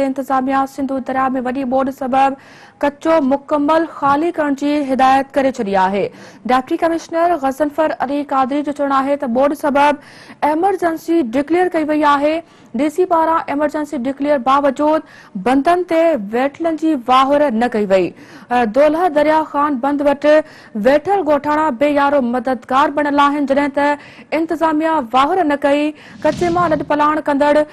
انتظاميا سنڌو درياء ۾ وڏي ٻوڏ سبب ڪچو مڪمل خالي ڪرڻ جي هدايت ڪري ڇڏي آهي. ڊپٽي ڪمشنر غضنفر علي قادري جو چوڻ آهي ته ٻوڏ سبب ايمرجنسي ڊڪليئر ڪئي وئي آهي، ڊي سي پاران ايمرجنسي ڊڪليئر باوجود بندن تي ويٺلن جي واهر نه ڪئي وئي. دولهه دريا خان بند وٽ ويٺل ڳوٺاڻا بي يارو مددگار بڻيل آهن جڏهن ته انتظاميا واهر نه ڪئي، ڪچي مان لڏپلاڻ ڪندڙ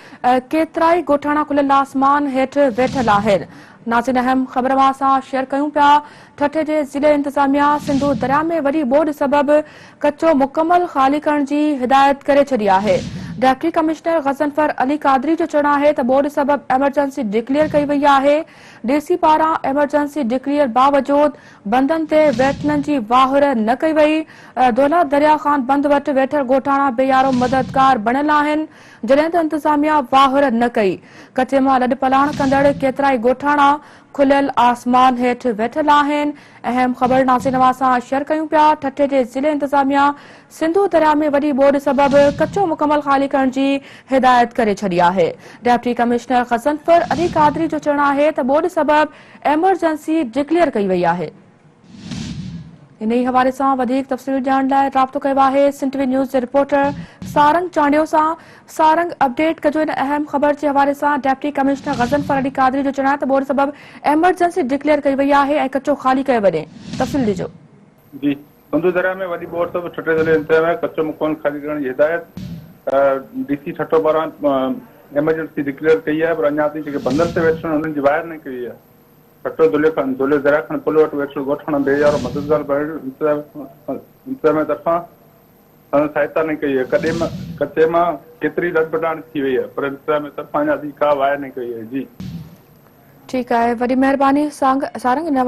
ڪيترائي ڳوٺاڻا کليل آسمان هيٺ ويٺل آهن. ناظرين اهم خبر اوهان سان شيئر ڪيون پيا ٺٽي جي ضلعي انتظاميا سنڌو درياء ۾ وڏي ٻوڏ سبب ڪچو مڪمل خالي ڪرڻ جي هدايت ڪري ڇڏي آهي. ڊپٽي ڪمشنر غضنفر علي قادري جو چوڻ آهي ته ٻوڏ سبب ايمرجنسي ڊڪليئر ڪئي وئي آهي، ڊي سي پاران ايمرجنسي ڊڪليئر باوجود بندن تي ويٺلن جي واهر نه ڪئي وئي، دولهه دريا خان بند وٽ ويٺل ڳوٺاڻا بي يارو مددگار بڻيل آهن. جڏهن ته انتظاميا واهر نه ڪئي. ڪچي مان لڏپلاڻ ڪندڙ ڪيترائي ڳوٺاڻا کليل آسمان هيٺ ويٺل آهن. اهم خبر ناظرين اوهان سان شيئر ڪيون پيا ٺٽي جي ضلعي انتظاميا سنڌو درياء ۾ وڏي ٻوڏ سبب ڪچو مڪمل خالي ڪرڻ جي هدايت ڪري ڇڏي آهي. ڊپٽي ڪمشنر غضنفر علي قادري جو چوڻ آهي ته ٻوڏ سبب ايمرجنسي ڊڪليئر ڪئي وئي آهي. انهي حوالي سان وڌيڪ تفصيل ڏيڻ لاء رابطو ڪيو آهي سنڌ ٽي وي نيوز جي رپورٽر سارنگ چانڊيو سان سارنگ اپڊيٽ ڪجو ان اهم خبر جي حوالي سان ڊپٽي ڪمشنر غضنفر علي قادري جو چوڻ آهي ته ٻوڏ سبب ايمرجنسي ڊڪليئر ڪئي وئي آهي ۽ ڪچو خالي ڪيو وڃي تفصيل ڏجو. جي سنڌو درياء ۾ وڏي ٻوڏ سبب ٺٽي ضلعي انتظاميا ڪچو مڪمل خالي ڪرڻ جي هدايت ڊي سي ٺٽو پاران ايمرجنسي ڊڪليئر ڪئي آهي پر اڃا تائين جيڪي بندن تي ويٺل آهن انهن جي واهر نه ڪئي وئي آهي. ٺٽو ضلعي کان ضلعي دريا خان پل وٽ ويٺل ڳوٺاڻا بي يارو مددگار بڻيل انتظاميا طرفان سندن سهائتا نه ڪئي وئي ڪڏي ڪچي مان ڪيتري لڏپلاڻ ٿي وئي آهي پر انتظاميا طرفان اڃا تائين ڪا واهر نه ڪئي وئي جي. ٺيڪ آهي وڏي مهرباني سارنگ ان حوالي.